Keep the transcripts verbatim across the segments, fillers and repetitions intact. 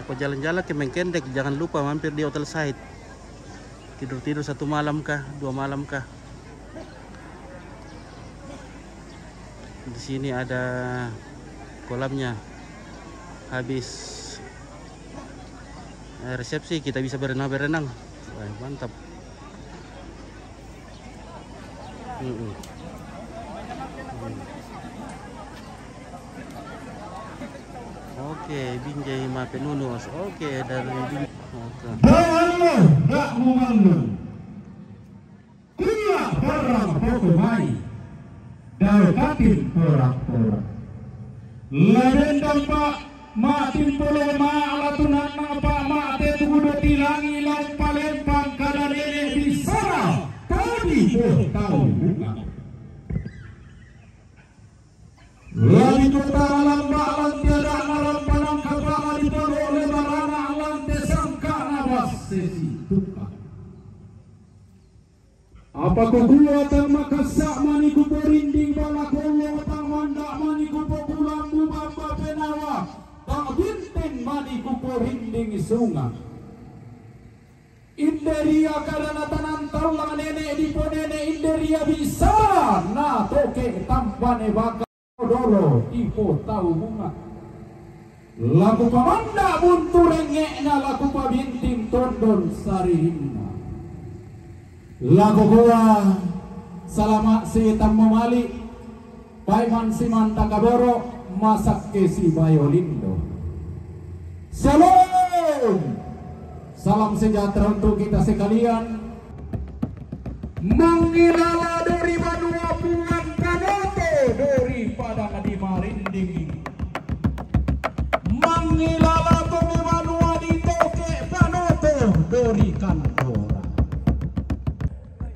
Ko jalan-jalan ke Mengkendek, jangan lupa mampir di Hotel Said. Tidur-tidur satu malam kah, dua malam kah. Di sini ada kolamnya. Habis, eh, resepsi, kita bisa berenang-berenang. Wah, mantap. Mm-mm. Mm. Oke, Binjai Mapenunus. Oke, dari Bin-, oke. Dau Allah, dak mumallu. Kuya barang poko mai. Dau katin porak-porak. Laden dampak ma timpolo ma ala tunang napa ma te tugu do tilangi lau palempang kada nene bisara todi boh tau bunga. Lagi kota alam ba alam tiada alam panang kapa lagi tolo lebarana alam te sangka nabas sesi tukang. Apa ko gua tang makasa mani ku porinding bala kolo tang manda mani ku pokulambu bamba penawa tang bintin mani ku porinding sunga. Inderia kada na tanan taulang nene di ponene inderia bisara na toke tampane baka. Dolo ipo tau bunga. Laku pamanda buntu rengekna laku pabintin tondon saririnna. Laku kua salama si tamamali. Paiman si manta kaboro masak ke si bayo lindo. Shalom. Salam sejahtera untuk kita sekalian. Mangilala dori banua Pungan Panoto dori padang di Marinding. Mangilala dori banua di Toke Panoto dori Kantora.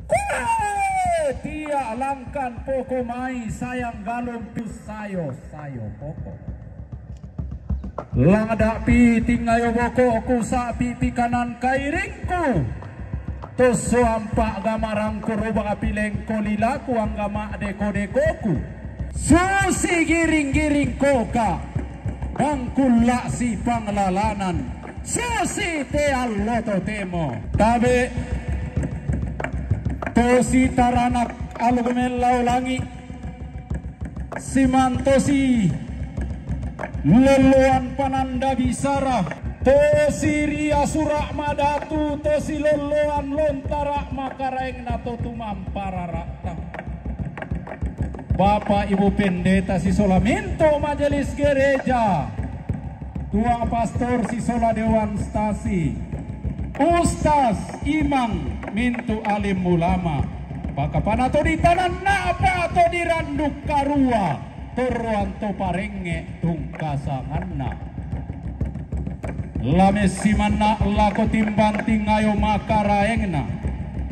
Kue tia langkan poko mai sayang galon piu sayo sayo poko. Langda pi tingayo boko ku sapi pi kanan kairingku. Toso ampa gamarangku rubang api lengko lilaku anggama deko dekoku. Susi giring giring koka. Bangkula si panglalanan. Susi te allo totemo. Tabe. Tosi taranak algo melau langi. Siman tosi loloan pananda bisara, tosi ria sura madatu, tosi loloan lontara makaraeng na totu mampararata. Bapa Ibu Pendeta si sola mintu majelis gereja. Tuang pastor si sola dewan stasi. Ustaz, imam, mintu alim ulama. Baka pana todi tanan napa todi randuk karua. Torroan to parenge tungkasanganna. Lame simanna lako timban tingayo makaraengna.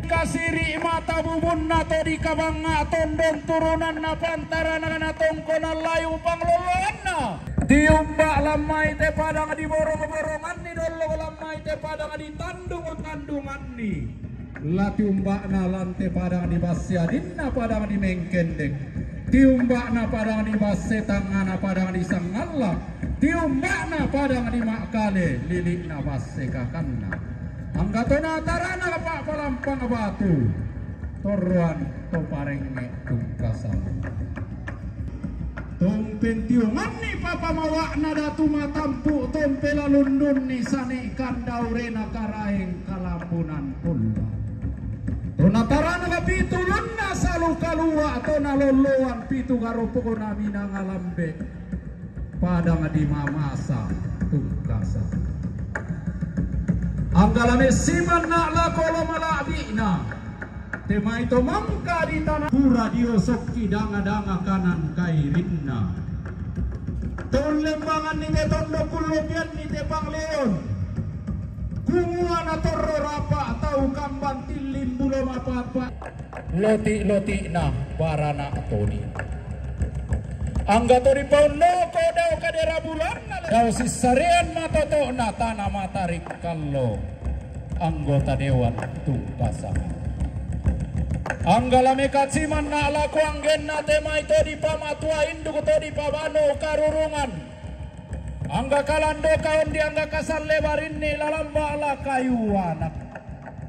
Kasiri mata bubunna todi kabanga tondon turunanna pantarana tongkona layu pangloloanna. Tiumba lamai te padang di borong-borongan ni dolo lamai te padang di tandung-tandungan ni. La tiumbana lante padang di base adinna padang di Mengkendek. Tiumbana padang di base tangana padang di Sangalla. Tiumbana padang di Makale lilina base kakanna. Angga tona tarana pa palampang batu. Torroan to parenge tungkasan. Tompen tiungan ni papamawakna datu matampu tompe lalundun ni sani kandaurena karaeng kalambunan pulba. Tona tarana kapitu lunna salu kalua tona loloan pitu garopokona minangalambe. Padang di mamasa tungkasan. Angga lame simanna lako lo malabina. Te mai to mangka di tana pura diosok ki danga-danga kanan kairinna. Ton lembangan ni te tondo kulopian ni te pangleon. Kungua na torro rapa tau kamban tilim bulo mapapa. Loti-lotina barana todi. Angga todi paunoko dau kadera bulanna dau sisarian matotona tana matarik. Kalo anggota dewan tungkasan. Angga lame kaciman na lako anggenna te mai todi pamatua induk todi pabano karurungan. Angga kalandoka ondi angga kasalebarin ni lalamba la kayu anak.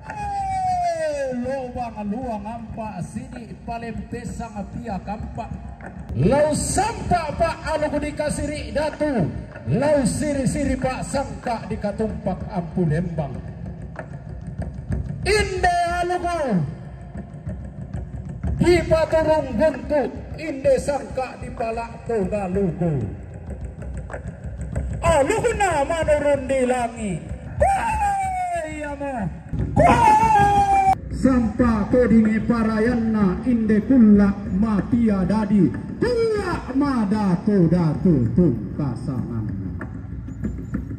Eh, lobang luang ampa sidi palempesang pia kampa. Lau sampa pa aluku di kasiri datu, lau siri-siri pa sangka di katumpak ampu lembang. Inde aluku di paturung guntu, inde sangka di palak to galuku. Aluku na manurun di langi. Kuai amo. Kuai. Sampa to dingi parayanna inde kulla mapia dadi. Kulla madatu-datu tungkasangan.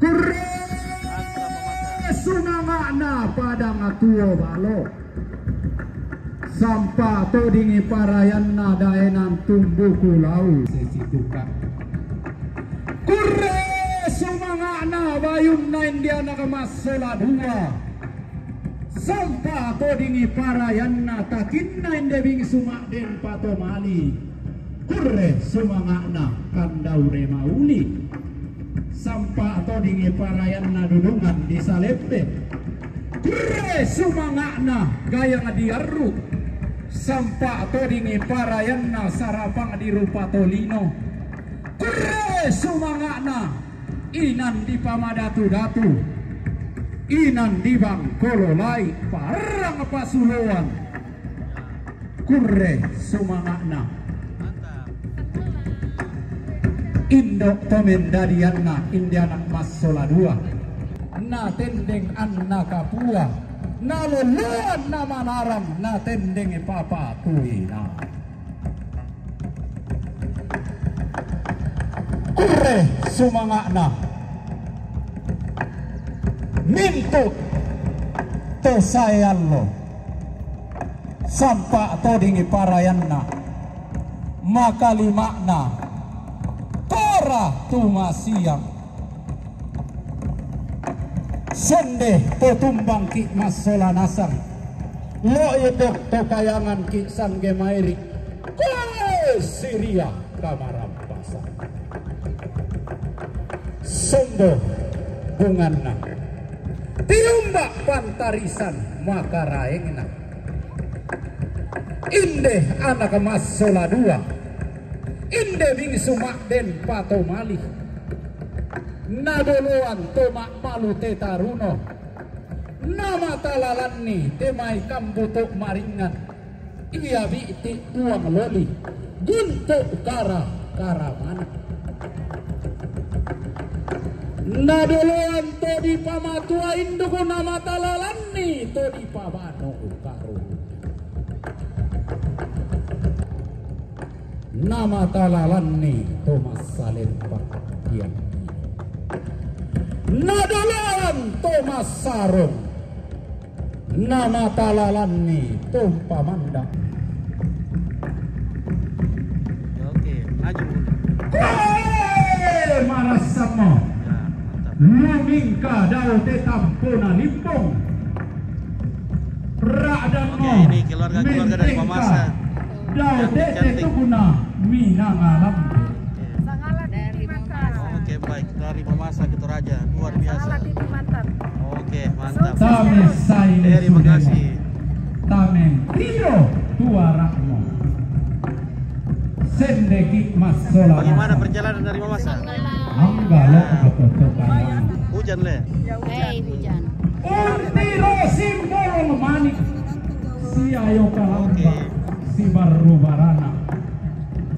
Kurre sumangana padang tuo balo. Sampa to dingi parayanna daenan tumbuku lau sesi tuka. Kurre sumangana bayunna inde anak masola dua. Sampa to dingi parayanna takinna inde bingsu mak den patomali. Kurre sumangana kandau re mauli. Sampa to dingi parayanna dudungan di salembe. Kurre sumangana gayang di arru. Sampa to dingi parayanna sarapang di rupa tolino. Kurre sumangana inan di pamadatu-datu. Inan di bangkololai parang pasuloan. Kurre sumangana. Indo tomendadianna inde anak masola dua. Na tendeng anna kapua. Na loloan na manaram na tendeng papa tuina. Kurre sumangana. Mintu to sayallo. Sampa to dingi parayanna. Makalimana. Tora tumasiang. Sende to tumbang ki masola nasang. Lo idok to kayangan ki sangge mairi. Ko siria kamarampasan. Sombo bunganna. Tiumba pantarisan makaraengna. Inde anak masola dua. Inde bingsu mak den patomali. Na doloan to mak malu tetaruno. Na matalalan ni te mai kambuto maringan. Ia biti tuang loli. Gunto kara kara mana. Na doloan to di pamatua induku na matalalan ni to di pabano karu. Na matalalan ni to masalempak tiang. Na doloan to masarong. Na matalalan ni to pamanda. Oke, maju. Kue marasamo. Ya, mantap. Lumingka dau te tampona limbong. Radan mo. Oke, ini keluarga-keluarga dari Mamasa. Dau te te tukuna minangalam. Oke. Oke, baik. Dari Mamasa, Keto Raja. Luar biasa. Oke, mantap. Terima kasih. Tamen tiro tuara mo. Sendeki masola. Bagaimana perjalanan dari Mamasa? Angga lo betul-betul kaya. Hujan, le? Hei, hujan. Urti rosim bolong manik. Si ayo kalamba, si baru barana.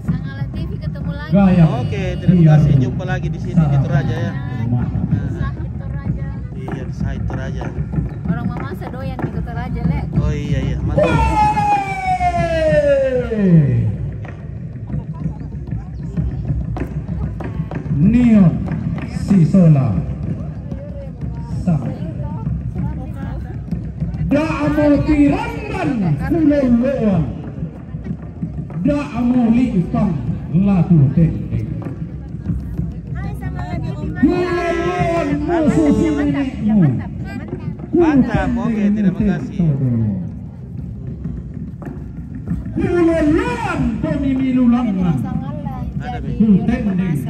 Sangala T V ketemu lagi. Oke, terima kasih. Jumpa lagi di sini, Keto Raja, ya. Iya, di sini, Keto Raja. Orang Mamasa doyan ni Keto Raja, le. Oh, iya, iya. Mantap. Nion si sola. Sa. Da amo tirangan kuloloan. Da amo lipang latu tendeng. Kuloloan mo susu nenekmu. Mantap, oke, terima kasih. Kuloloan to mimilulangan. Ada, Be.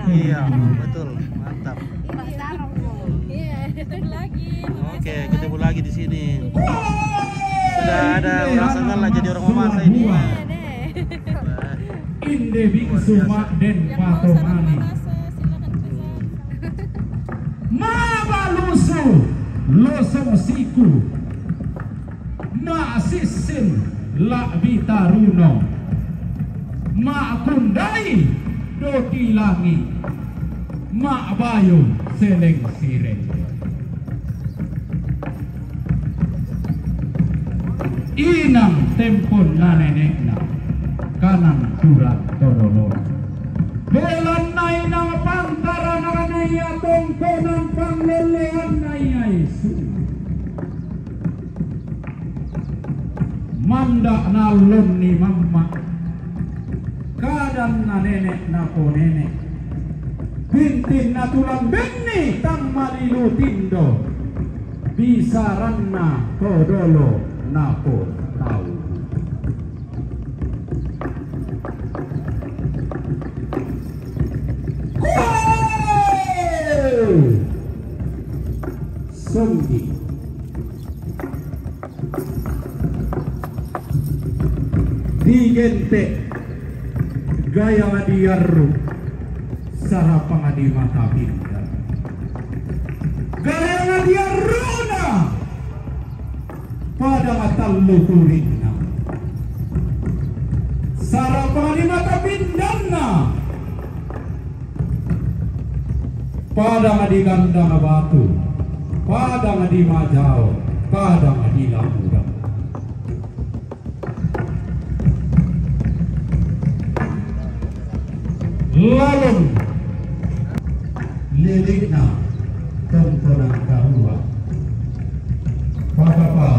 Iya, betul. Mantap. Oke, ketemu lagi di sini. Sudah ada orang sana lah jadi orang memasak ini. Inde biksu mak den patomani. Mabalusu losong siku. Mak sisin lak bitaruno. Mak kundai doki langi. Mak bayu seleng sireng. Inang tempon na nenekna. Kanan turan todolon. Belan na inang pantaranan na iya tongkonan panglelean na iya isu. Manda na lon ni mama. Kadan na nenek na po nenek. Bintin na tulang bini tang malilu tindo. Bisaran na todolo na po tau. Kuwe! Songgi. Di gente gaya nga di arru sarapang di mata pinda. Gaya nga di arru na pada nga tallu turin na sarapang di mata pindan na. Padang di gandang batu, padang di majau, padang di lamuda. Lalong lilina tongkonan karua. Pakapa,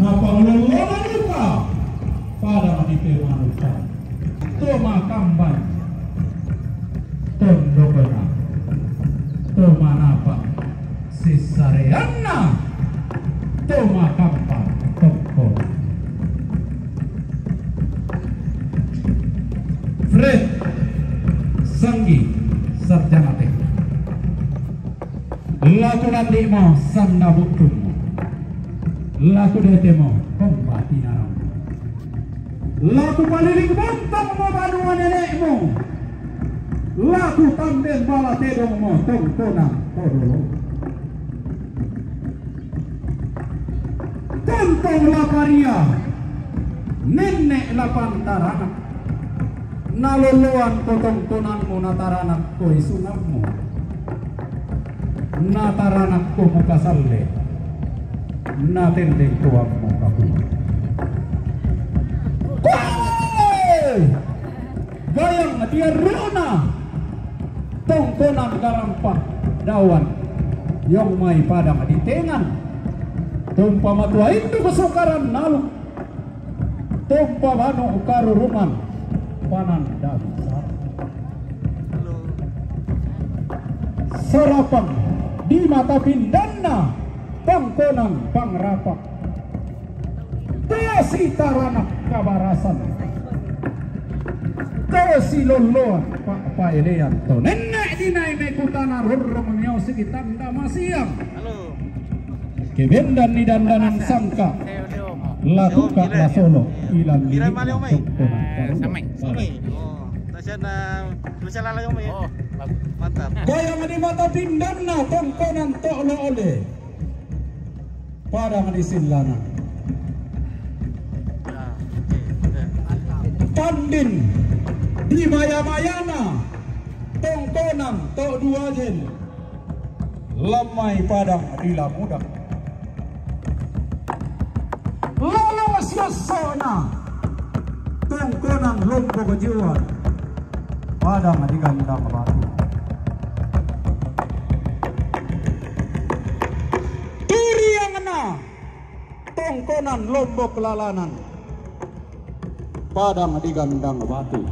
napang lolonan luka, padang di pemanukan. Toma kamban, tondokona, toma napa, sisareanna, toma kamban, tongko. Fred Sanggi, sarjana teknik. Laku nandimo sanda buktumu. Laku detemo kombati narang. Laku paliling bontong mo banua nenekmu. Laku tamben bala tedong mo tongkonan todolo. Tontong la paria. Nenek la pantaranak. Na loloan ko tongkonanmu na taranak ko isunganmu. Na taranak ko muka salle. Na tendeng ko amu kapu. Kuwe! Gayang dia rona. Tongkonan garampak dawan. Yong mai padang di tengan. Tumpa matua indu kesukaran nalu. Tumpa banu karurungan pananda bisa. Sarapang di mata pindanna tongkonan pangrapak. Tasi taranak kabarasan. Tasi loloan pa, paelean to. Nenek di nai mekutana rurung miau sigi tanda masiang. Kebendan ni dandanan sangka. Laku ka la solo ilan ni tongkonan. Samai. Samai. Oh, tasya na, masya lala kami. Oh, mantap. Gayang di mata pindanna tongkonan to lo ole. Padang di silana. Tandin di maya-mayana tongkonan to dua jen. Lamai padang di lamuda. Lolo siosona tongkonan Lombok Juan. Padang di gandang batu. Turiangna tongkonan Lombok Lalanan. Padang di gandang batu.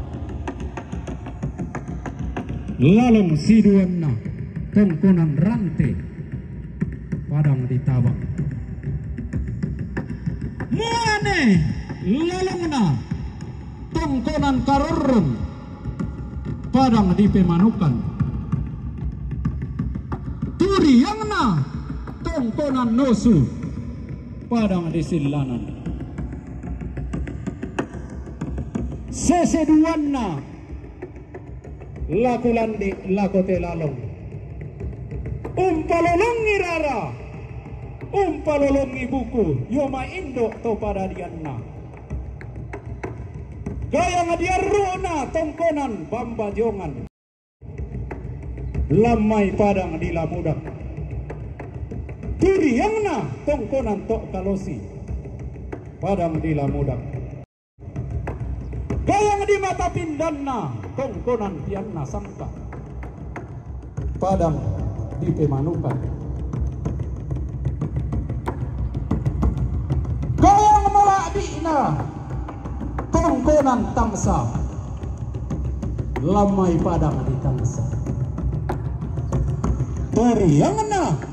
Lalong siduanna tongkonan Rante. Padang di tabang. Muane lalongna tongkonan Karurung. Padang di pemanukan. Turiangna Tongkonan Nosu, padang di Sillanan. Sese duanna, laku landi, laku telalong. Umpa lolong i rara, umpa lolong i buku, yo ma indo to padadianna. Gayang di arruna tongkonan Bambajongan. Lamai padang di Lamudak. Turiangna tongkonan Tok Kalosi. Padang di Lamudak. Gayang di mata pindanna tongkonan Pianna Sangka. Padang di Pemanukan. Gayang malabina tongkonan Tangsa. Lamai padang di Tangsa. Turiangna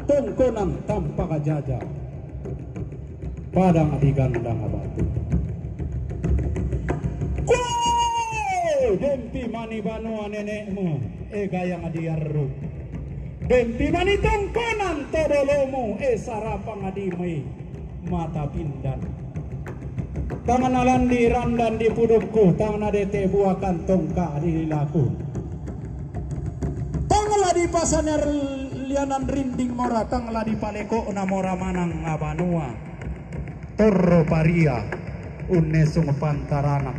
tongkonan Tampak Jaja. Padang di Gandang Batu. Kue! Dempi mani banua nenekmu, e gayang di arru. Dempi mani tongkonan todolomu, e sarapang di mai mata pindan. Tangna landi randan di pudukku, tangna dete buakan tongka di lilaku. Tangla di pasaner lianan rinding mora, tangla di palekona mora manang a banua. Torro paria, unesung pantaranak.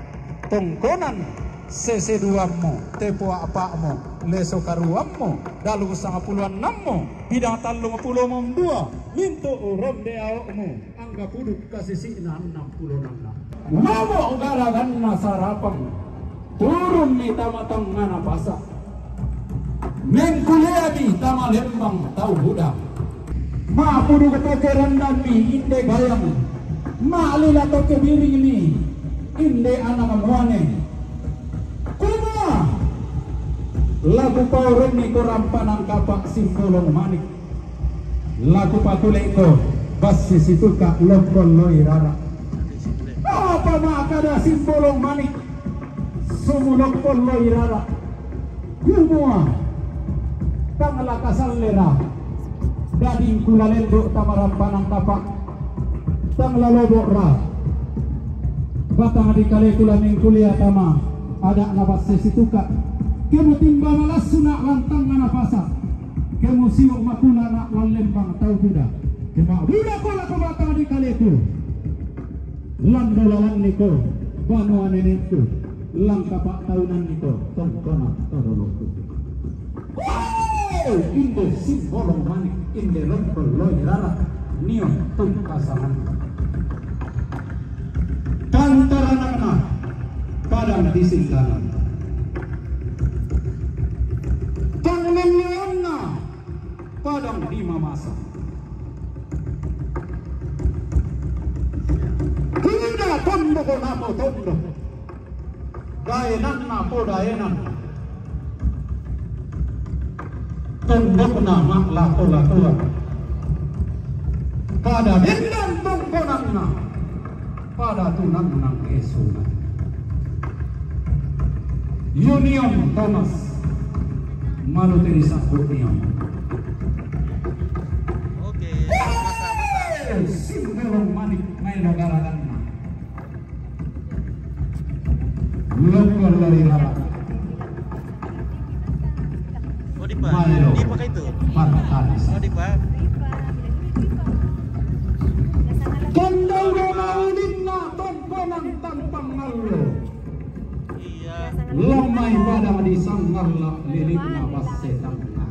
Tongkonan sese duanmu, tepu apakmu, leso karuanmu, dalu sangapulu anammu, bidang tallu pulu dua, mintu ronde aokmu. Angga puduk kasisina enam pulu enam. Mamo garaganna sarapang. Turun mi tama tangana pasa. Mengkulia mi tama lembang tau buda. Ma puduk toke randan mi inde gayang. Ma lila toke biring mi inde anak muane. Kumua. Laku paurun ni ko Rampanan Kapak Simbolong Manik. Laku pakuleko, basi situka lokol loi rara. Apa ma kada Simbolong Manik, sumu lokol loi rara. Kumua, tangla kasal lera, dading kula lendo tama Rampanan Kapak, tangla lobo ra. Batang di kaleku la mengkulia tama, ada na basi situka. Kemu timba malasuna lantang na pasa. Kemu siu makuna na lembang tau buda. Kema buda kola ko batang di kaleku. Lando lalan niko, banua nenekku. Langka pataunan niko, tongkona todoloku. Wow! Inde Simbolong Manik, inde lokol loi rara, nio tungkasangan. Pantaranakna, padang di Sillanan. Pangleleonna, padang di Mamasa. Kuda tondok namo tondok. Daenan namo daenan. Tondokna ma lako-lakoan. Pada dendan tongkonanna. Pada tunan nang esungan. Union Thomas. Malu tiri saku union. Oke, masa, masa. Simbolong Manik, mailo garaganna. Lokol loi rara. Oh, di pa. Mailo. Di pa ka itu? Pantanis. Oh, di pa. Kandau rona ulinna tongkonan tampang ngallo. Iya. Lamai padang di Sangalla lilitna basi tangna.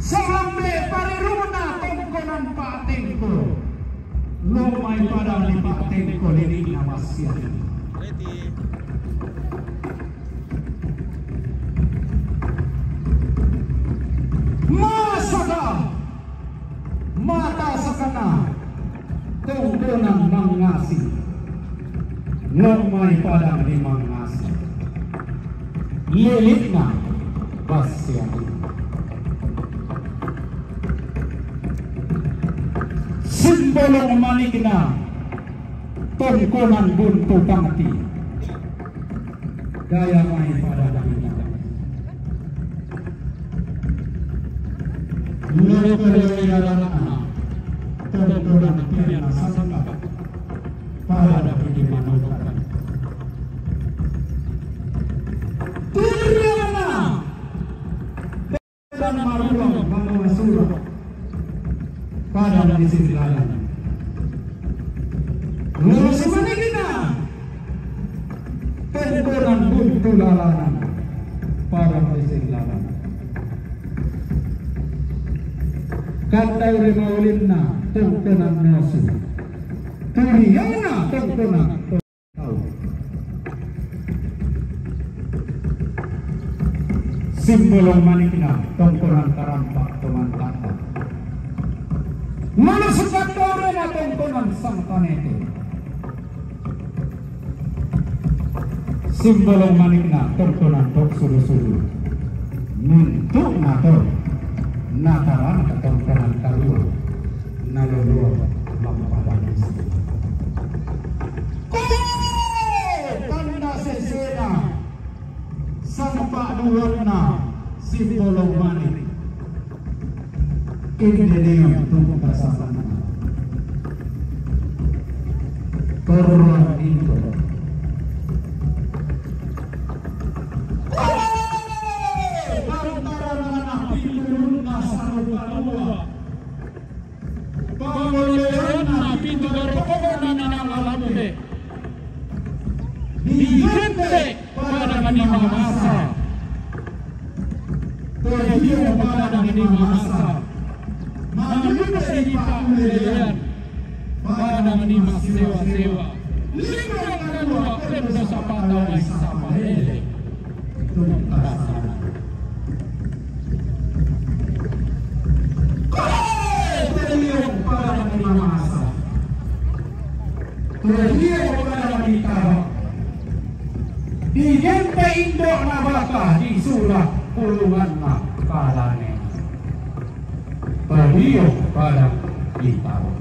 Salambe pariruna tongkonan patengko. Lomai padang di patengko lilitna basi. Masaka. Mata sakana, tongkonan Mangasi. Lomai padang di Mangasi. Lilitna basi. Simbolong Manikna, tongkonan Buntu Pangti. Daya mai padang di Mangasi. Lolo kalo ira lana, tongkonan pian na sangka, para pidi manokan. Turi lana, dan maruang manoa sura, para misin lalan. Lolo sumanikna, tongkonan buntu lalanan, para misin lalan. Kandau ri maulina, tongkonan nosu. Turiauna, tongkonan tau. Simbolong manikna, tongkonan karampa, toman tata. Mana sukat tau rena, tongkonan sang tanete. Simbolong manikna, tongkonan tok sulu-sulu. Mintu nator, nataran tongkonan karua, nalolo mampadan isi. Kanda sesena, sang paduanna, simbolong manik. Inde nian tungka samanna. Toruan indo. Lantaran anak pindulun na sarupa dua. Pangolian na pindu garpokon na minang alamde. Digente padang ni mamasa. Padiong padang ni mamasa. Manupa di pakulean. Padang ni masewa-sewa. Lima kadua kendo sapata wai sapalele. Tungka sana. Padiong padang ni mamasa. Padiong padang ni tawa. Digente indo na baka di sura pulungan na kalane. Padiong padang di tawa.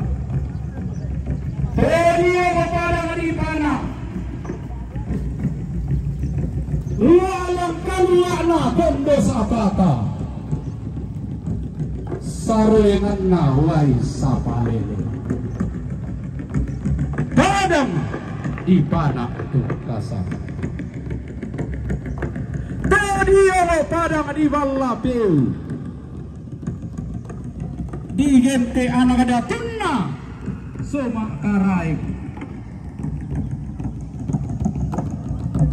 Padiong padang di pana. Lalang kaluana kendo sapata. Sarengan na wai sapalele. Padang di pana tungka sana. Padiong padang di balapiu. Digente anak datunna, somak karaik.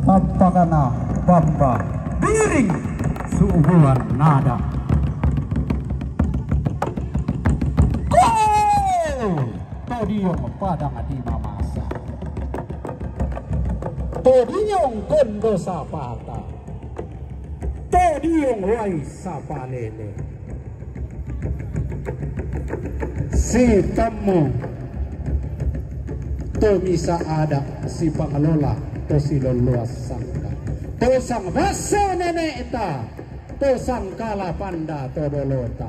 Pampakana bamba biring suubuan nada. Ko! Padiong padang di mamasa. Padiong kendo sapata. Padiong wai sapalele. Sitemu to misa ada si pangalola to si loloa sangka. To sang basa nenekta, to sang kala panda to dolota.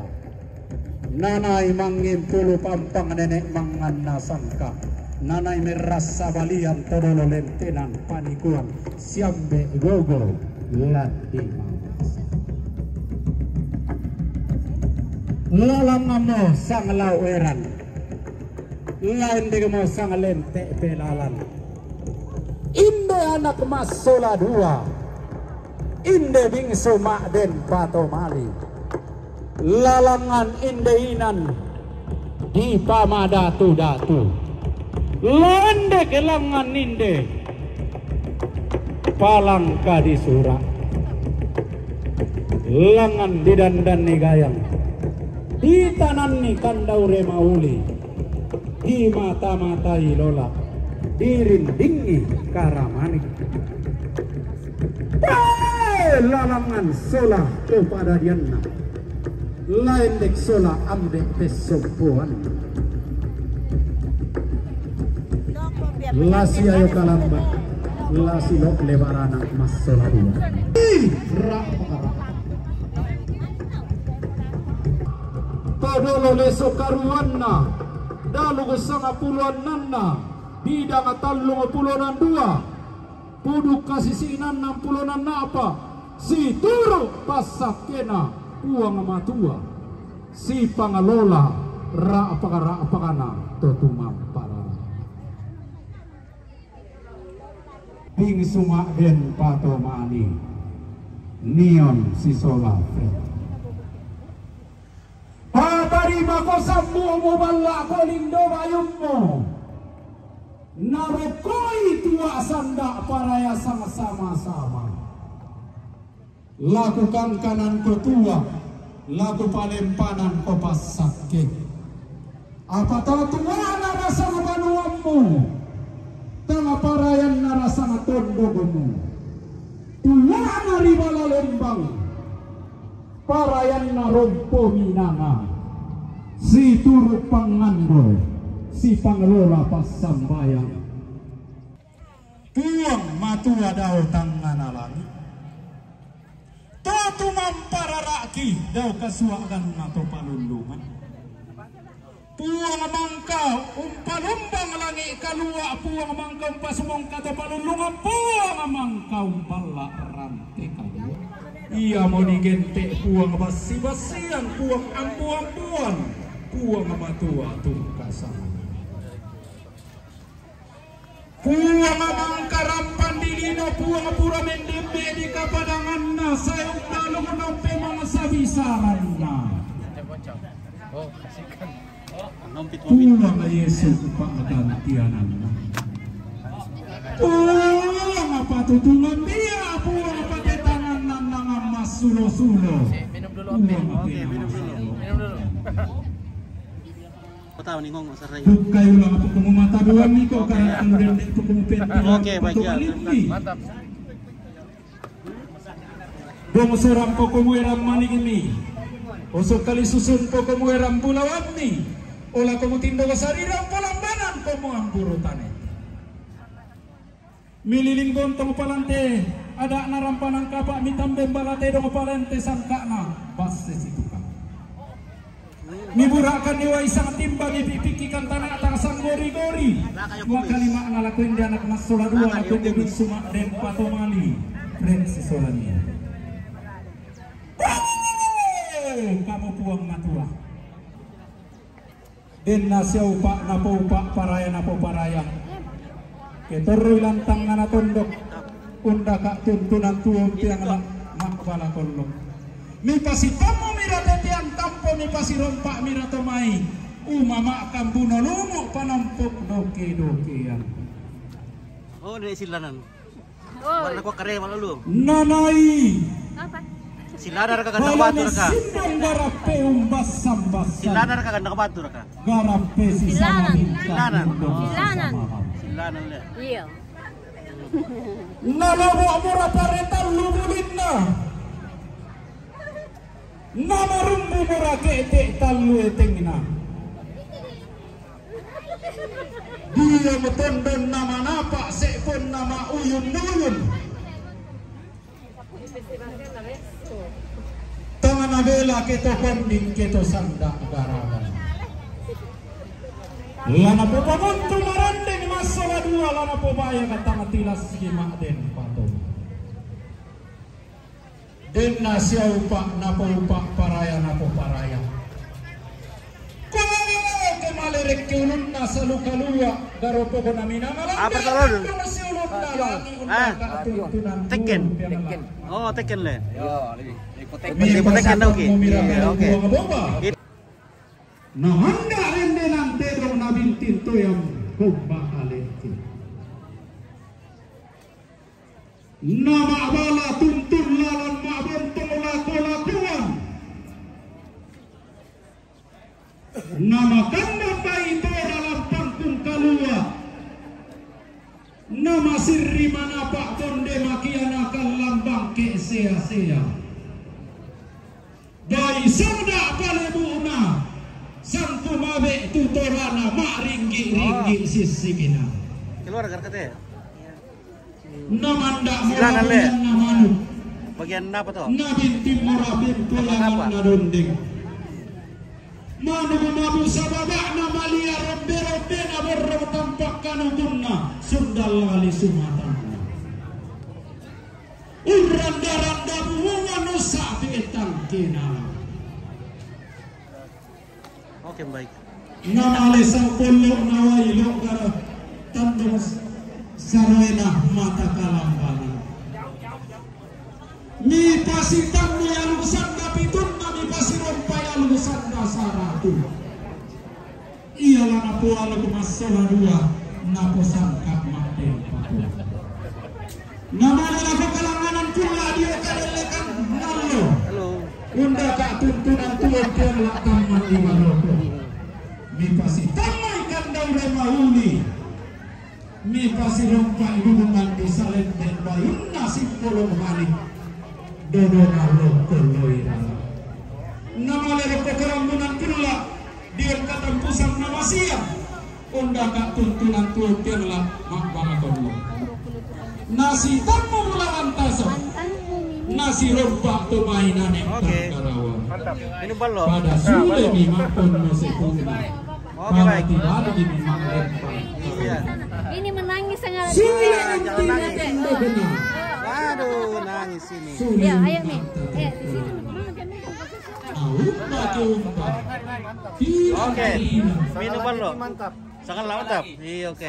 Nanai mangimpulu pampang nenek mangan na sangka. Nanai merasa balian to dolo lentenan panikuan siambe gogo lati mamas. Lalang amo sang lau eran. Lain dek amo sang lente pelalan. Inde anak masola dua. Inde bingsu mak den patomali. Lalangan inde inan di pamadatu-datu. Lain dek langan inde palangka di sura. Langan di dandan ni gayang. Di tanan ni kandau re mauli. Di mata-mata i lola. Di rinding i karamanik. Pee lalangan sola to padadianna. Lain dek sola ambek pesompoan. Lasi ayo kalamba, lasi lok lebarana masola dua. Ih, ra, ra. To dolo leso karuanna, dalu sanga puluananna, bidang talung puluanan dua. Puduk kasisinan nam puluanan napa, si turu pasakena puang matua. Si pangalola, ra'pak-ra'pakna to tumamparara. Bingsu Ma'den Patomali, niyon si Sola Fred. Patarima ko sambu'mu, balla ko lindo bayunmu. Narokoi tuwa' sanda' paraya sangsama-sama. Laku kangkanan ko tuwa', laku palempanan ko pasakit. Apa to tuwa' nara sanga banuanmu, tanga parayan nara sanga tondogmu. Tuwa' nara bala lombang, parayan nara rompo minanga. Si turu pangandol, si pangalola pasambayang. Puwang matuwa dau tangana langit. To tumamparara ki dau kasuwa ganna to palulungan. Puwang mangka umpa lumbang langit kaluwa, puwang mangka umpa sumongka to palulungan, puwang mangka umpa la rante kaluwa. Iya moni gente puwang basi-basian, puwang ambu-ambuan, puwang matuwa tungkasan. Puwang mangka rampan di lino, puwang pura mendembe di kapadanganna, sayang balung no pemang sabisaranna. Puwang Yesus pagantiananna. Puwang patutungan dia, puwang patetangan nang masulo-sulo. Puwang pena masulo. Bukay ulang apo kumu mata buan ni ko, karena anu dende apo kumu penti. Oke, baik, ya. Bongso rampo kumu eram manik ni. Oso kalisusun po kumu eram bulawan ni. Ola kumu tindo ko sarira, polambanan kumu ampuru tane. Mililing bontong palante, ada' na rampa nang kapa, mitambe balate dong palante sangkana, base si tukang. Miburakan ni waisang timba, mipipiki kan tana tang sanggori-gori, makalima na laku ende anak mas sola dua, laku ende bingsu Ma'den Patomali, Fred si sola nia. Kamu puwang matuwa. Denda siya upa' na po upa', paraya na po paraya. Ketoroi lantang nana tondok. Unda ka tuntunan tuon tiang la mak bala kolok. Mipasi tomo mira tetian tampo, mipasi rompa mira tomai. Uma mak kambuno lumo panampok doke-dokean. Oh, ini silanan. Mana ko kare malu lu? Nanai. Apa? Silanan raka ganda batu raka. Sindang garape umbas sambas. Silanan raka ganda batu raka. Garape si silanan. Silanan. Silanan. Silanan le. Iya. Nalobo mura paretan lubulitna. Nama rumbu mura kete talu etengna. Dia metondon nama napa sepon nama uyun-uyun. Tangana bela keto konding keto sanda garaban. Lana po pamontu marandeng masola dua, lana po baya katang tilas ki Ma'den Pato. Denda siya upa' na po upa', paraya na po paraya. Kolo ke malerek ke ulun na saluka luwa, garopo ko na mina malang. Apa talo dun? Kolo si ulun na lagi ulun ka atuntunan. Teken. Teken. Oh, teken le. Yo, lebih. Lebih teken dau ki. Oke. Na mangga ende nante dong na bintin toyam ko ba aleki. Nama bala tuntun lalan ma bontong lako-lakoan. Nama kanda bai tora lampang kung kaluwa. Nama sirri manapa konde makianakan lambang ke sea-sea. Bai sanda pale buna, sangku mabe tutorana ma ringgi-ringgi sisikina. Keluar garkate. Namanda mora bagian namanu. Bagian apa to? Nabinti mora bintu yang nadondeng. Manu mabu sababa na malia rombe-rombe na borong tampak kanukunna sundal lali sumatanna. Uranda-randa buhungan usa pi'itang kina. Oke, baik. Nana lesa polo nawa ilo gara tandung sarwena mata kalambanan. Mi pasitan mi alusan da pitun na mi pasirompa alusan da saratu. Iya la napo aluk masola dua napo sangkap mate papo. Nama dala ko kalanganan kula dio kadelekan nalo. Halo. Unda ka tuntunan tuan tiang la taman di Maroko. Mi pasi tamai kandau re mauli. Mi pasi rompa ibu mangan di salen den bayun nasi polong mani. Dodo nalo koloi dala. Nama lero ko karambunan kula. Dian katampusan na masiya. Unda ka tuntunan tuan tiang la mak baraton lo. Nasi tamu mulawan taso. Nasi rompa tu mainan e. Oke. Tangkarawan. Mantap. Ini balo. Pada sule mi makon no sekunda. Oke, baik. Pada tibali di mi mak lempar. Iya. Ini menangis sangat. Sule. Iya, jangan nangis. Aduh, nangis ini. Sule. Ya, ayo, Mi. Eh, di sini. Oke. Minum balo. Mantap. Sangat mantap. Iya, oke.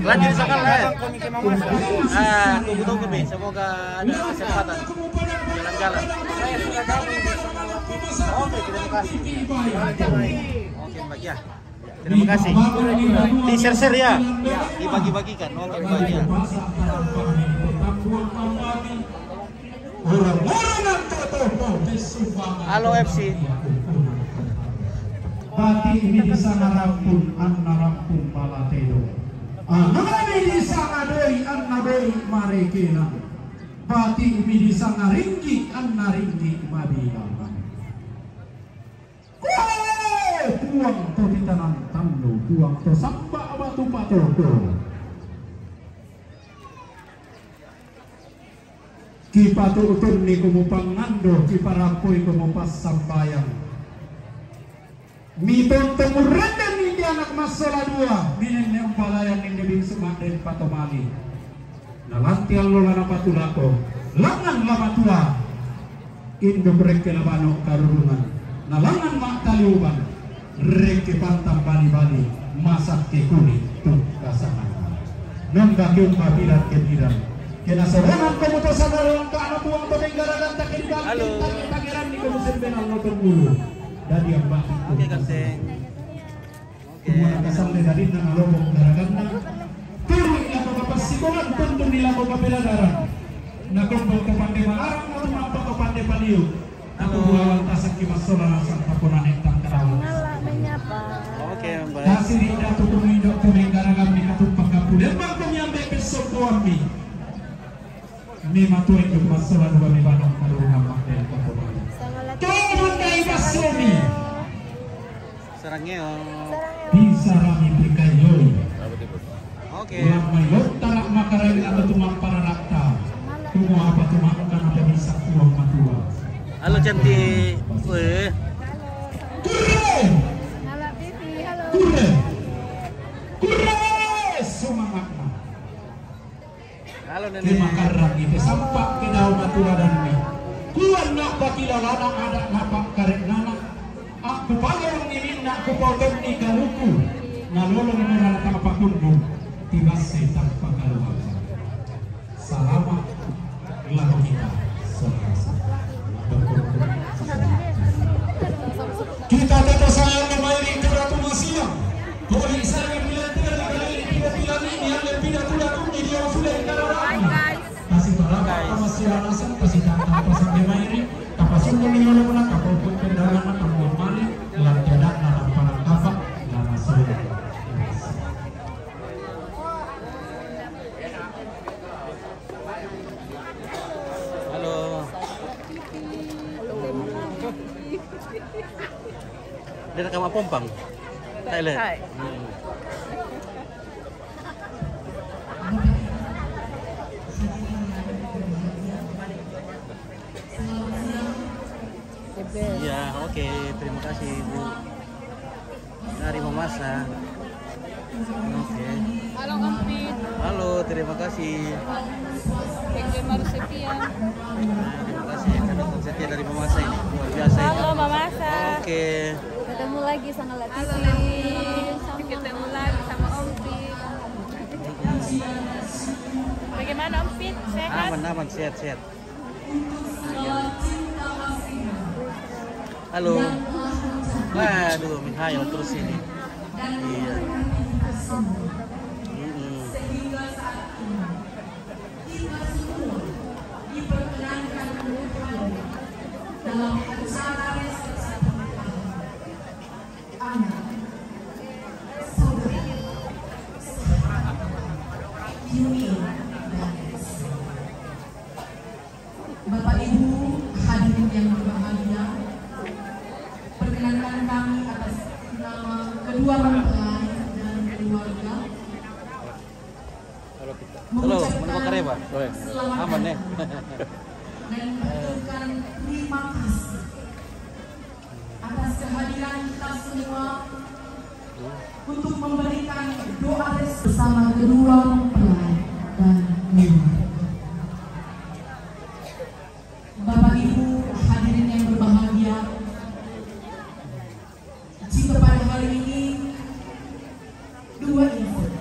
Lanjut, sangat, eh. Ah, tunggu, tunggu, Mi. Semoga ada kesempatan. Jalan-jalan. Oke, terima kasih. Oke, Mbak, ya. Terima kasih. Di-share-share ya. Dibagi-bagikan. Oke, Mbak, ya. Halo, F C. Bati mi di sanga rampun, anna rampun bala tedo. Anna mi di sanga doi, anna doi marekenan. Bati mi di sanga ringgi, anna ringgi mabilangan. Kuang to titanan tando, kuang to samba batu patoko. Kipatu'utun ni komo pangando, kiparapoi komo pasambayang. Miton to murenden ni di anak masola dua, minen ne umpalayan ni di bingsu maden patomali. Na lantian lo lana patulako, langan lama tua. Induk reke labano karurungan, na langan ma taliuban, reke pantan bali-bali, masak ke kulit tu kasangan. Nembak ke umba piran ke piran. Kena sorongan komo to sagaran ka ana buang to deng garagan ta ke di bali, halo. Ta ke pangeran ni komo sembenal no tongulu. Dadi amba. Oke, ganteng. Kumuna kasang le darinna nalobok garaganna. Turu ila ko kapasikolan, tuntun ila ko kapeladaran. Na kombol ko pande malarang, na tumampa ko pande paliu. Aku bulawan tasak ki masola na sangka pona ne tangkarawan. Oke, baik. Kasih di datu ko mindo ko menggaragan mi katumpak kapu. Lembang ko miambe peso ko ami. Mi matuai ke masola dua mi banong karurungan mak den kapu. Tumun dai pasomi. Sarangeo. Di sarami pikailoi. Oke. Ulang mailot tarak makarai atau tumang pararakta. Kumo apa tumang kana pemisa uang matua. Halo, cantik. Weh. Kurre. Kurre. Kurre. Semangatna. Halo, Nenek. Ke makarang ite sampak ke dau maturadan ni. Kuan nak bakila lana adat napak karet nana. Aku pagang ni minna ku pagang ni kaluku. Nalolong murang tang pakundu. Tibase tang pakaluaga. Salamat. Lagu kita. Kita tetap sayang memairi keratu masia. Kori saya bila tidak dikali tidak bila ini yang lebih datu datu di dia sudah ikarara. Kasih barang apa masia rasa kasih tantang pasang memairi. Kapasung kami oleh mana kapal pun kendaraan akan buat mali. Lantiadak na para kapak na masia. Halo. Dia rekam apa, Pompang? Thailand. Thai. Hmm. Iya, oke, terima kasih, Ibu. Dari Mamasa. Oke. Halo, Ampit. Halo, terima kasih. Thank you, Maru Setia. Terima kasih, Maru Setia dari Mamasa ini. Luar biasa ini. Halo, Mamasa. Oke. Oke. Ketemu lagi sama Latifi. Ketemu lagi sama Om Pit. Bagaimana Om Pit? Sehat? Aman, aman, sehat, sehat. Halo. Waduh, menghayal terus ini. Iya. Mm-mm. Kita semua diperkenankan untuk hadir dalam acara resepsi pernikahan anak, saudara, sahabat, Yuni dan Rizky. Bapak Ibu hadirin yang berbahagia, perkenankan kami atas nama kedua mempelai dan keluarga Halo, mengucapkan selamat datang dan mengaturkan terima kasih atas kehadiran kita semua untuk memberikan doa restu bersama kedua mempelai dan keluarga. Bapak Ibu hadirin yang berbahagia, jika pada hari ini dua insan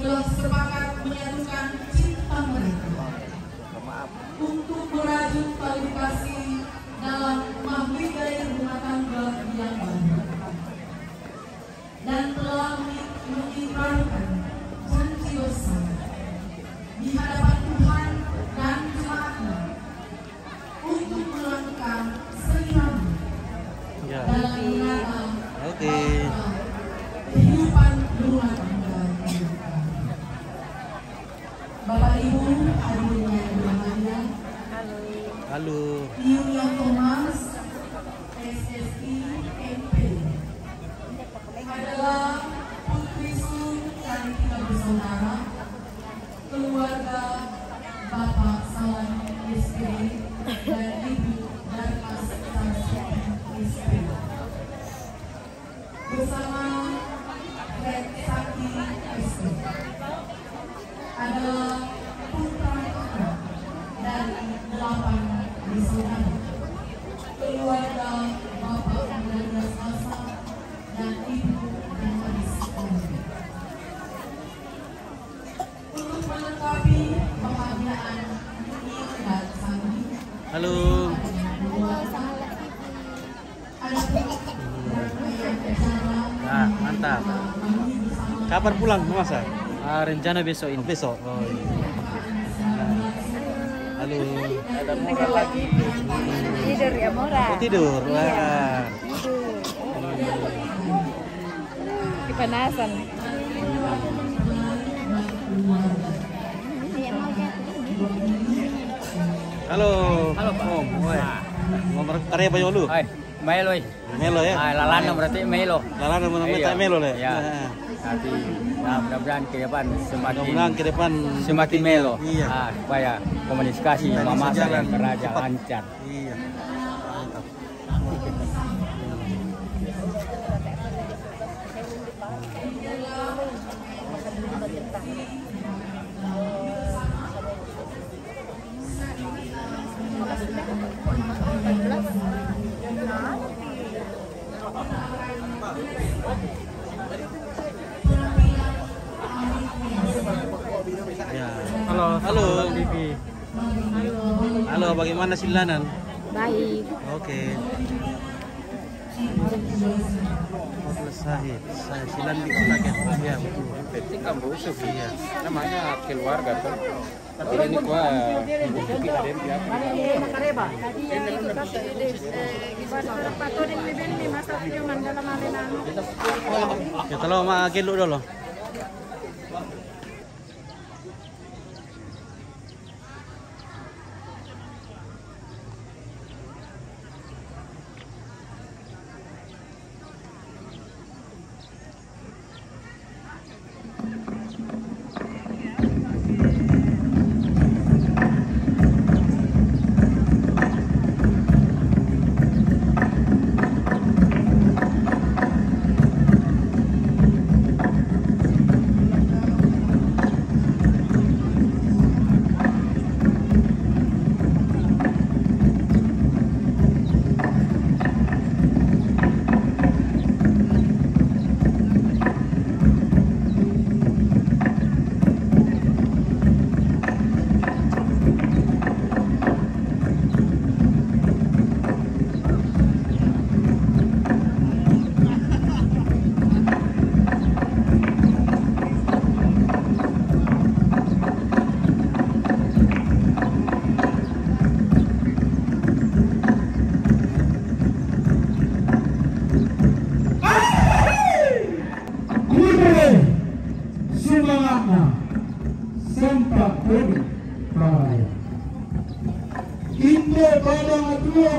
telah sepakat menyatukan cinta mereka untuk merajut tali kasih dalam mahligai rumah tangga yang baru, dan telah mengi-, mengikrarkan janji bersama di hadapan Tuhan dan jemaatnya untuk melangkah seirama dalam menata kehidupan rumah tangga. Bapak Ibu hadirin yang berbahagia, Halo. Yulia Thomas, S S I, M P, adalah putri sulung dari tiga bersaudara, keluarga Bapak Salam S P dan Ibu Darmas Sarsuti S P. Bersama Fred Sakti S P adalah putra dari delapan bersaudara, keluarga Bapak Mulyadi Sasa dan Ibu Damaris Andi. Untuk melengkapi kebahagiaan Yuni dan Sandi, Halo. Nah, mantap. Kapan pulang, Mama Sa? Ah, rencana besok ini. Oh, besok. Oh, iya. Halo. Ada Mora lagi. Tidur ya, Mora? Oh, tidur. Iya. Wah. Tidur. Kepanasan. Halo. Halo, Pak. Om, oi. Nomor karya apa ya, lu? Hai. Melo, eh. Melo, ya? Ah, lalana berarti melo. Lalana berarti melo, le? Iya. Nah. Tapi, nah, mudah-mudahan ke depan semakin, mudah-mudahan ke depan semakin melo. Iya. Ah, supaya komunikasi mama saya lancar. Iya. Mantap. Ya. Halo, halo. Halo, bagaimana silanan? Baik. Oke. Selesai. Saya silan di paket. Ya, betul. Penting kan busuk. Iya. Namanya keluarga tuh. Ini kuah. Ya, kalau mau gelo dulu.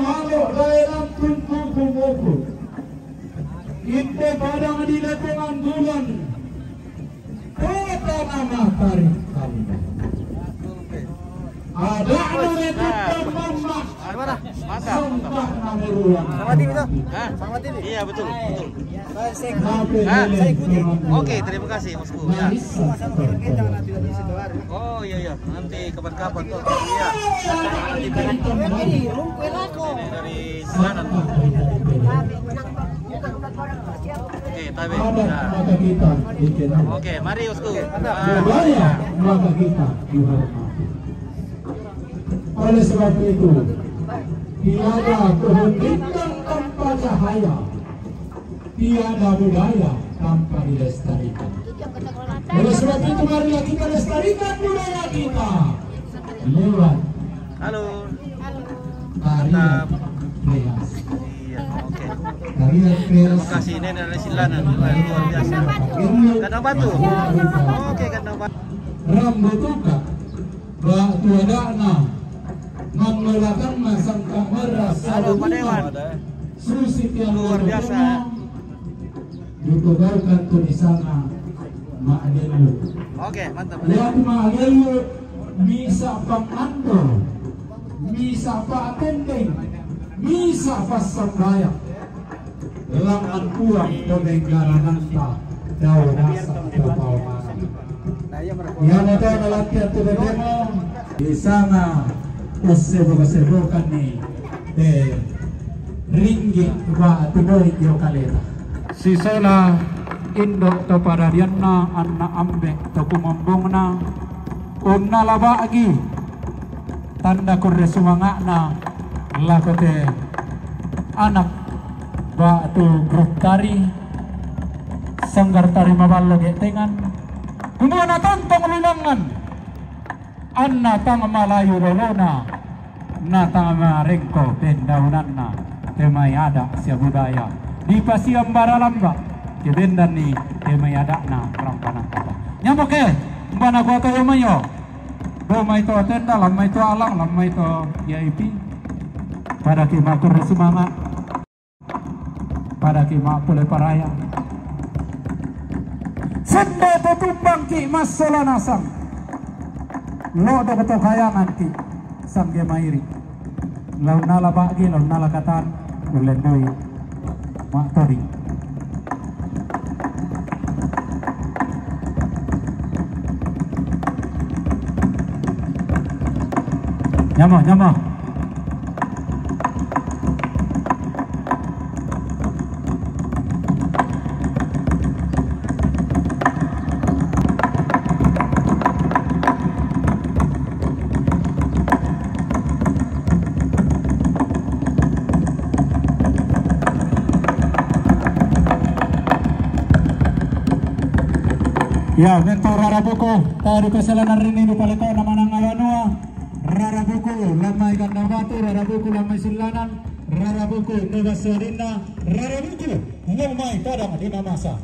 Malo dairan tungku kumuku. Ite padang di letongan bulan. Kota nama tarik kami. Ada nore tukang mama. Mantap. Sempah nami ruang. Sama T V toh? Hah? Sama T V. Iya, betul, betul. Hah? Oke, terima kasih, Bosku. Ya. Oh, iya, iya. Nanti kapan-kapan toh. Iya. Ini dari sana toh. Oke, tabe. Nah. Oke, mari, Bosku. Budaya maka kita dihormati. Oleh sebab itu, tiada pohon rindang tanpa cahaya, tiada budaya tanpa dilestarikan. Oleh sebab itu, marilah kita lestarikan budaya kita lewat Halo. Tarian kreasi. Iya, oke. Tarian kreasi. Terima kasih, ini dari Silanan. Luar biasa. Kandang Batu. Oke, Kandang Batu. Rambu tuka. Ba tua dakna. Mangolakangna sangka merah. Halo, Pak Dewan. Susi tiang. Luar biasa. Dutugaukan tu di sana, Mak Gelu. Oke, mantap. Lihat Mak Gelu, misa pangandor, misa patendeng, misa pasambayang. Langan puang pemenggarananta, dau dasa tu paumana. Iya, mata nalatian tu demo. Di sana, usebo-sebokan ni, eh, ringgit ba tu boi yo kaleta. Sisola indo to paradianna, anna ambe to kumombongna, unna laba agi, tanda kurre sumangana, lakote anak ba tu grup tari, sanggar tari maballo getengan, kumuna tontong lulangan. Anna tang malayu lolona, na tang marengko pendaunanna, te mai ada sia budaya. Di pasiam baralamba, kebendan ni te mai adana rampanan kata. Nyambo ke, mbana kuato yo mayo. Bo mai to tenda, lam mai to alang, lam mai to V I P. Pada ki makur sumanga. Pada ki ma pole paraya. Sende tutumbang ki masola nasang. Lo do keto kayangan ki sangge mairi. Laun nala bagi, laun nala katan, ulen doi. Ma tori. Nyama, nyama. Ya, bentuk rara buku, tadi peselanan rini di palito nama nang awanua. Rara buku, lamai Kandang Batu, rara buku, lamai Silanan, rara buku, Nuga Swadina, rara buku, lamai Padang di Mamasa.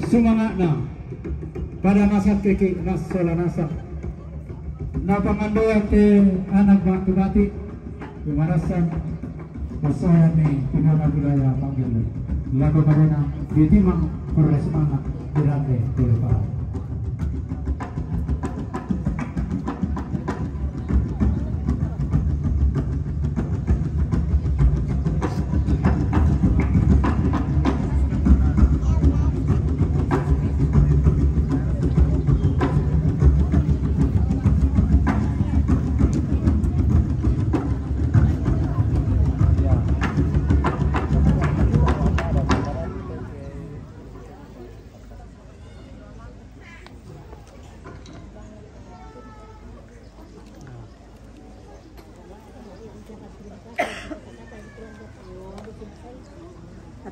Sumanga'na pada masa kiki nasola nasang. Na panganduan ti anak bantu bati, pemarasan, pasoran ni pemuda budaya panggil. Lagu marena, di timang, kurre semangat, dirande, kurre paham.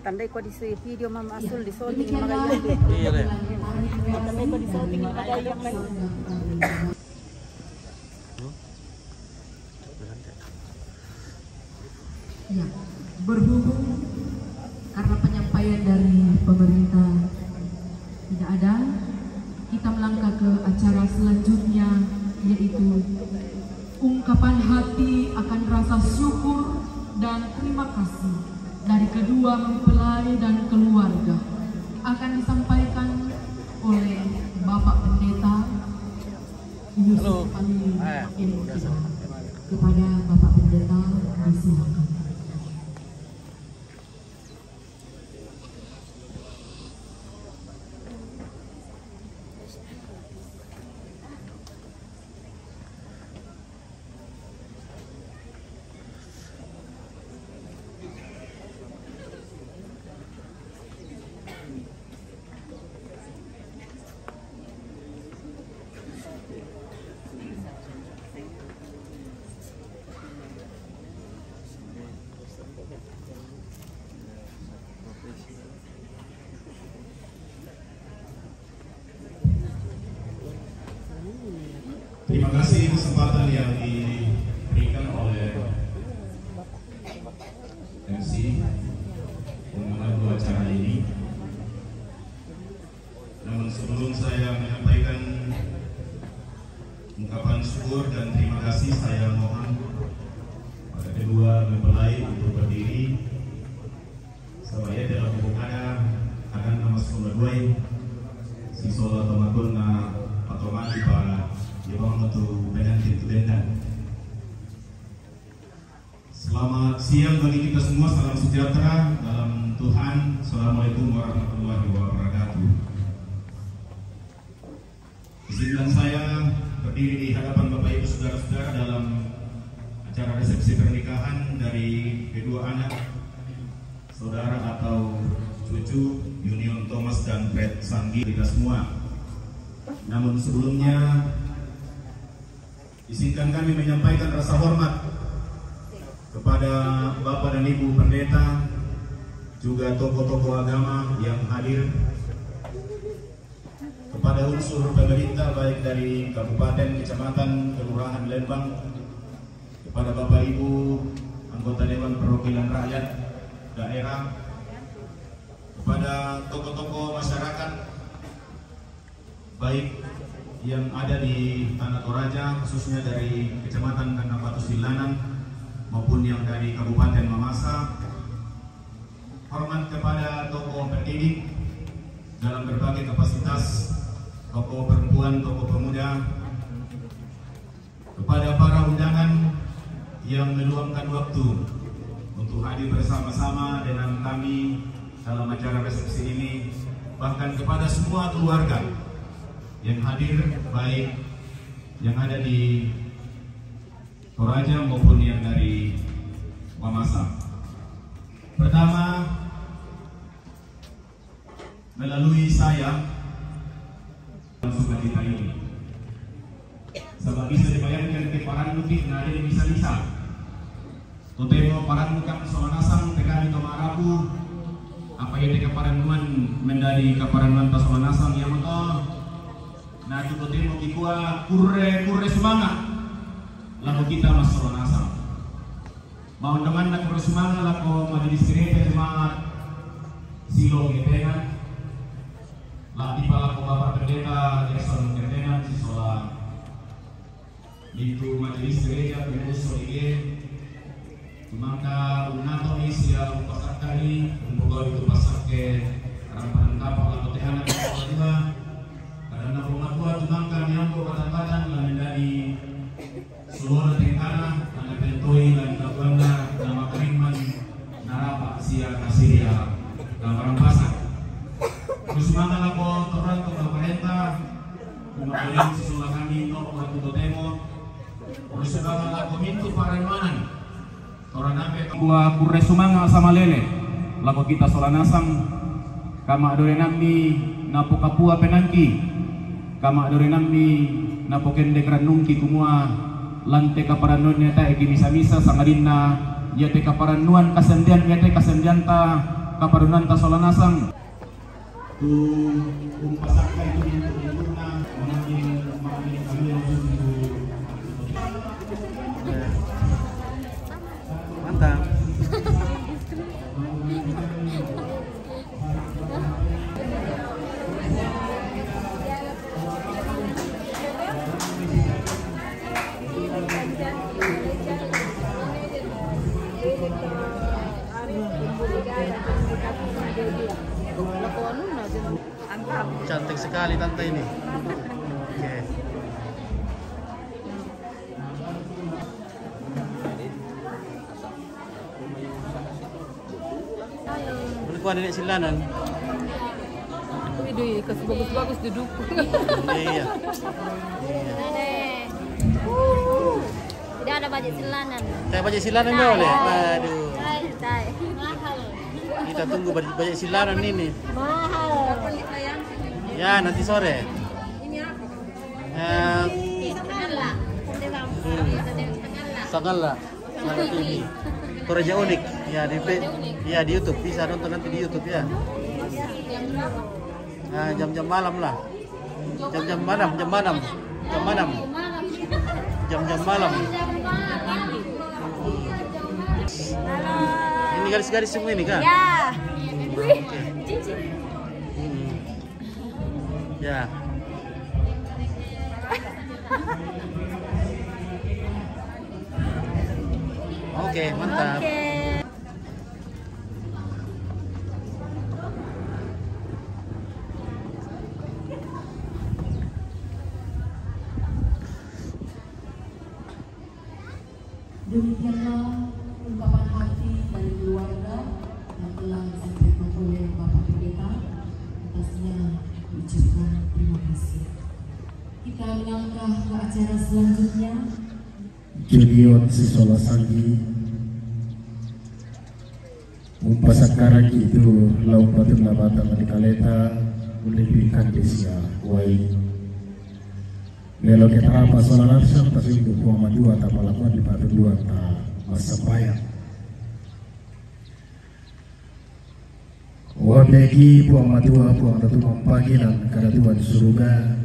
Natandai ko di si video Mama Asul di shooting magayang. Iya, Le. Natandai ko di shooting magayang, Le. Ya, berhubung karena penyampaian dari pemerintah tidak ada, kita melangkah ke acara selanjutnya, yaitu ungkapan hati akan rasa syukur dan terima kasih dari kedua mempelai dan keluarga. Akan disampaikan oleh Bapak Pendeta Yusuf Ali M K. Kepada Bapak Pendeta, disilakan. Terima kasih kesempatan yang diberikan oleh M C untuk memandu acara ini. Namun sebelum saya menyampaikan ungkapan syukur dan terima kasih, saya mohon pada kedua mempelai untuk berdiri. Sabab iha dalam buku kada akan nama sumber duai. Si sola tomakon na patomani para dia bangun untuk pengantin tu dendan. Selamat siang bagi kita semua, salam sejahtera dalam Tuhan. Assalamualaikum warahmatullahi wabarakatuh. Izinkan saya berdiri di hadapan Bapak Ibu Saudara-saudara dalam acara resepsi pernikahan dari kedua anak saudara atau cucu Union Thomas dan Fred Sanggi kita semua. Namun sebelumnya, izinkan kami menyampaikan rasa hormat kepada Bapak dan Ibu Pendeta, juga tokoh-tokoh agama yang hadir, kepada unsur pemerintah baik dari kabupaten, kecamatan, kelurahan Lembang, kepada Bapak Ibu anggota Dewan Perwakilan Rakyat Daerah, kepada tokoh-tokoh masyarakat, baik yang ada di Tanah Toraja, khususnya dari Kecamatan Kandang Batu Silanan, maupun yang dari Kabupaten Mamasa. Hormat kepada tokoh pendidik dalam berbagai kapasitas, tokoh perempuan, tokoh pemuda, kepada para undangan yang meluangkan waktu untuk hadir bersama-sama dengan kami dalam acara resepsi ini, bahkan kepada semua keluarga yang hadir, baik yang ada di Toraja maupun yang dari Mamasa. Pertama, melalui saya, sukacita ini. Sabab bisa dibayangkan ke parannu ti na ada di misa-misa. Totemo parannu kan sola nasang te kami tomarapu. Apa iha te kaparannuan mendari kaparannuan ta sola nasang iha moto. Na tu totemo kikua kurre, kurre semangat. Lalu kita mas sola nasang. Maun-maun na kurre semangat lako majelis gereja jemaat Silo Gebengan. Atipa lakon Bapak Pendeta Gerson Gerdenan, siswa. Mitu majelis gereja, pengurus O D G, tumangka unato isi a umpasaka i, umputo itu pasake, aram panangkapa lakon tehana kata dua, karena umatua tumangka miambo batang-batang lamen dani Sulona tengkana, ana pentoi lan kakuanna, na makarimman, na rapa sia na siria, na marampasa. Terus manga lako toran to kaparenta, kuma koyang sisula kami no waktu totemo. Terus manga lako mintu paranuanan. Toran ampe kua kurre sumanga samalele. Lako kita sola nasang. Kama dorenami napo kapua penangki. Kama dorenami napo kendek ranungki kumua, lante kaparanuan niya tae ki misa-misa sangadina, niya tae kaparanuan kasendian, niya tae kasendianta, kaparanuanta sola nasang. Tu umpasaka itu untuk lingkungan, mengambil, mengambil kami yang susu. Mantap. Cantik sekali tante ini. Oke. Boleh kuat nenek silanan. Wih, doi, kasih bagus-bagus duduk. Iya. Iya. Tidak ada baju silanan. Tidak baju silanan boleh? Aduh. Tidak, tidak. Mahal. Kita tunggu baju, baju silanan ini. Mahal. Ya, nanti sore. Ini apa? Eh, hmm. Sangala. Sangala T V. Korea Unik. Ya, di P-, ya, di YouTube. Bisa nonton nanti di YouTube, ya. Ah, jam-jam malam lah. Jam-jam malam, jam malam. Jam malam. Jam-jam malam. Ini garis-garis semua ini, kah? Ya. Oke. Hmm. Ya. Oke, mantap. Oke. Demikianlah ungkapan hati dari keluarga yang telah disampaikan oleh Bapak Pendeta. Atasnya diucapkan terima kasih. Kita melangkah ke acara selanjutnya. Junior siswa sanggi. Umpasaka raki itu, laung patun na bata mati kaleta, ulipi kandesia, wai. Lelo ke tarapa sola nasang, tasing ku puang matua, tapala kuan di patun dua, ta masambaya. Wapeki puang matua, puang tatu mampaki nan kada tuan suruga.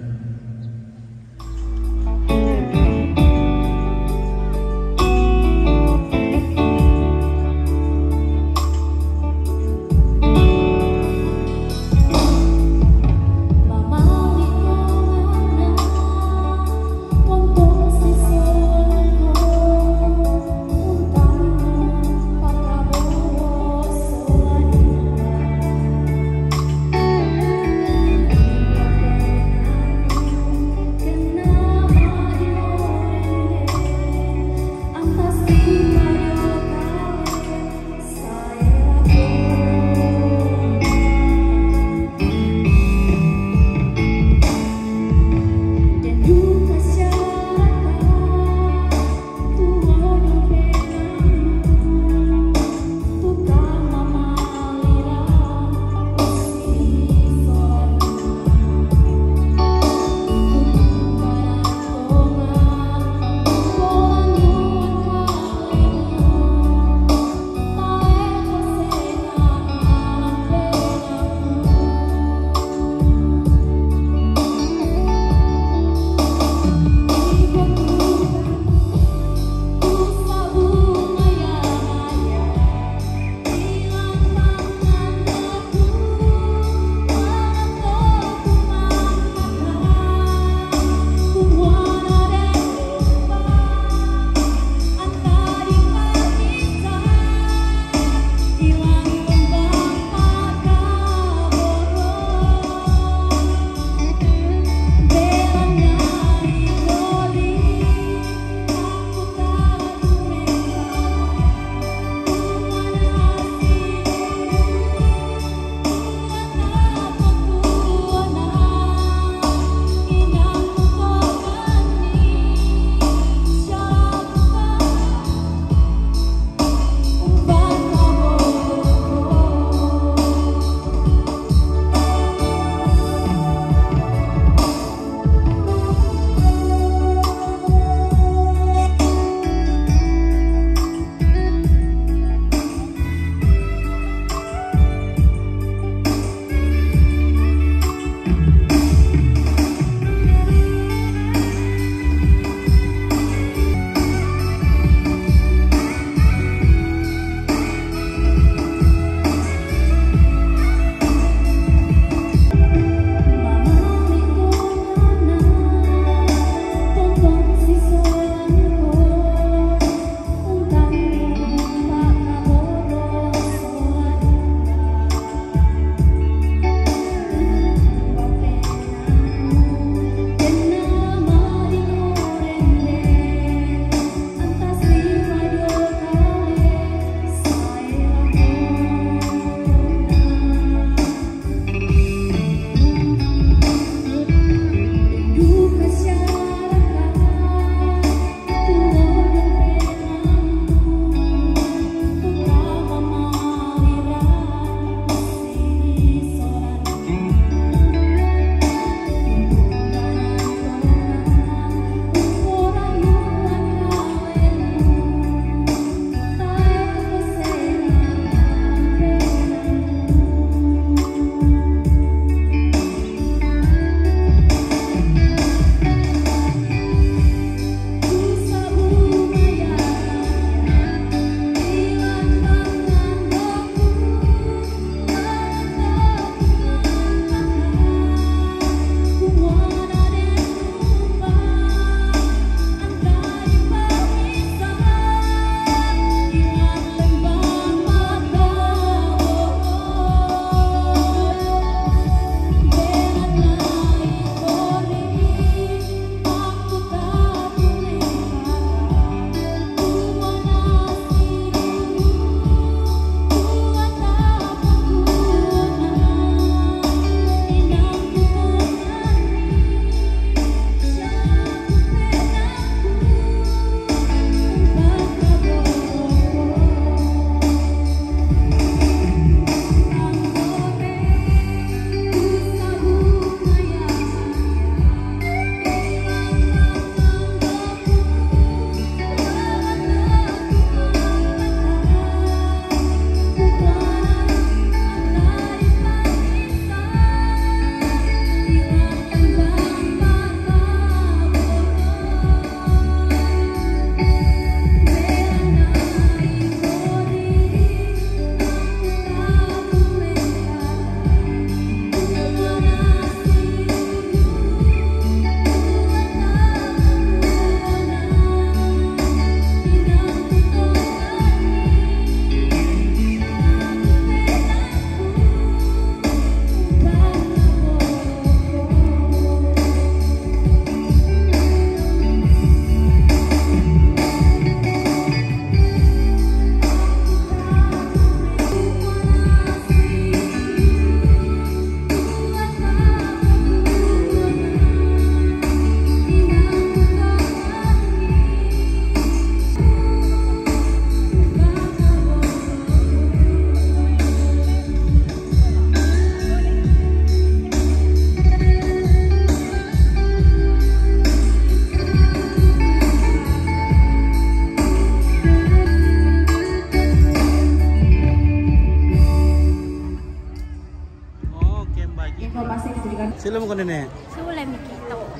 Informasi bisa diganti. Sila mau kene, Nek? Sila mau kene.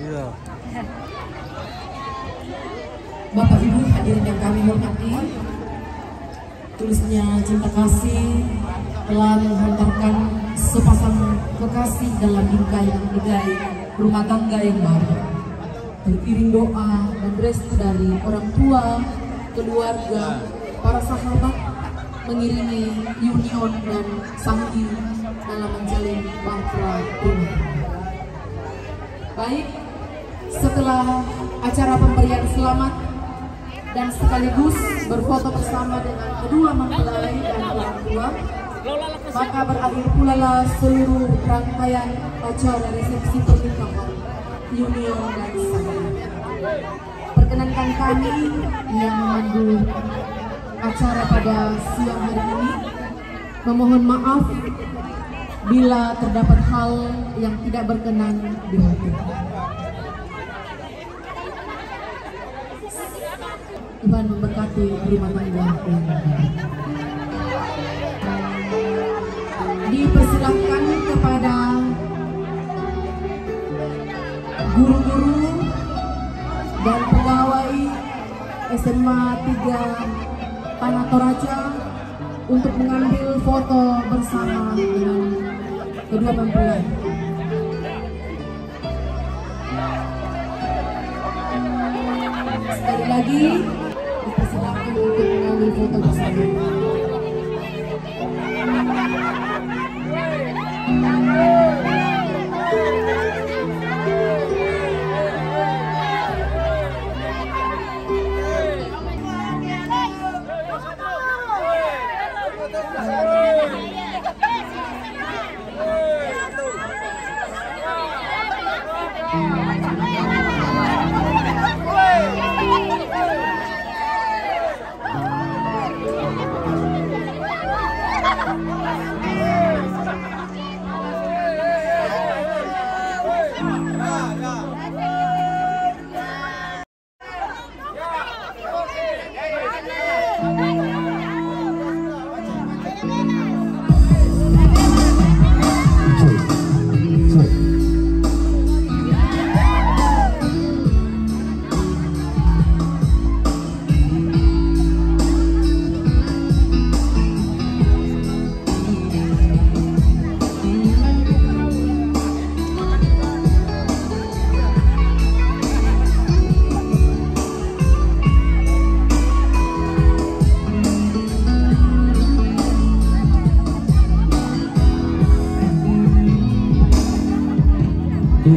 Iya. Bapak Ibu hadirin yang kami hormati, tulusnya cinta kasih telah menghantarkan sepasang kekasih dalam bingkai, bingkai rumah tangga yang baru. Teriring doa dan restu dari orang tua, keluarga, para sahabat, mengiringi Yunion dan Sanggi dalam menjalin bahtera rumah tangga. Baik, setelah acara pemberian selamat dan sekaligus berfoto bersama dengan kedua mempelai dan orang tua, maka berakhir pula lah seluruh rangkaian acara resepsi pernikahan Yunion dan Sanggi. Perkenankan kami yang memandu acara pada siang hari ini memohon maaf bila terdapat hal yang tidak berkenan di hati. Tuhan memberkati rumah tangga yang dipersilahkan kepada guru-guru dan pegawai S M A tiga Tanah Toraja untuk mengambil foto bersama dengan kedua mempelai. Sekali lagi, dipersilakan untuk mengambil foto bersama.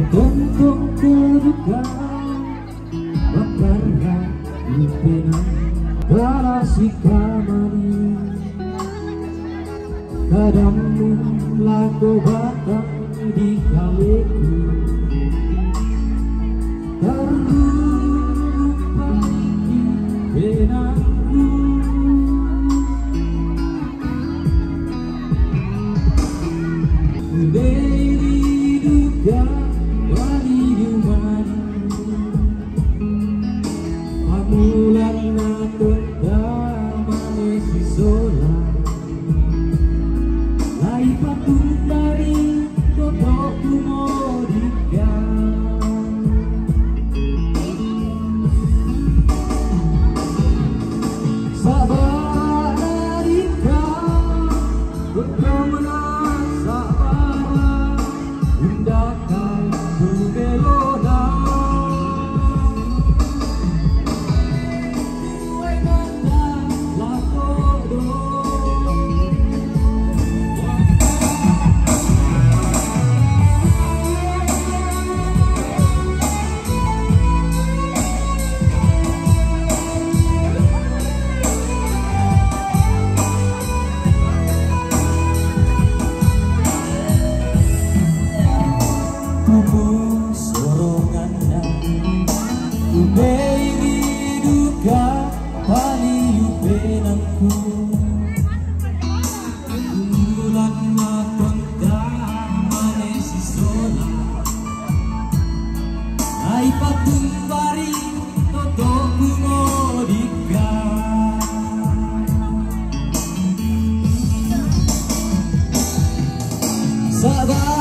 Tontong keduka bakara yu pena bala si kamani. Kadamu lako batang di kaleku. Taruru paniki penangku. Udei di duka wali yumani. Pamulan na tonta mane si sola. Lai patuntari toto kumodika. Sabana dika, berkamana sabana. Kupu sorongan na, ubei di duka pali yu penangku. Bulan na tonta mane si sola. Ai patuntari toto kumodika. Sabana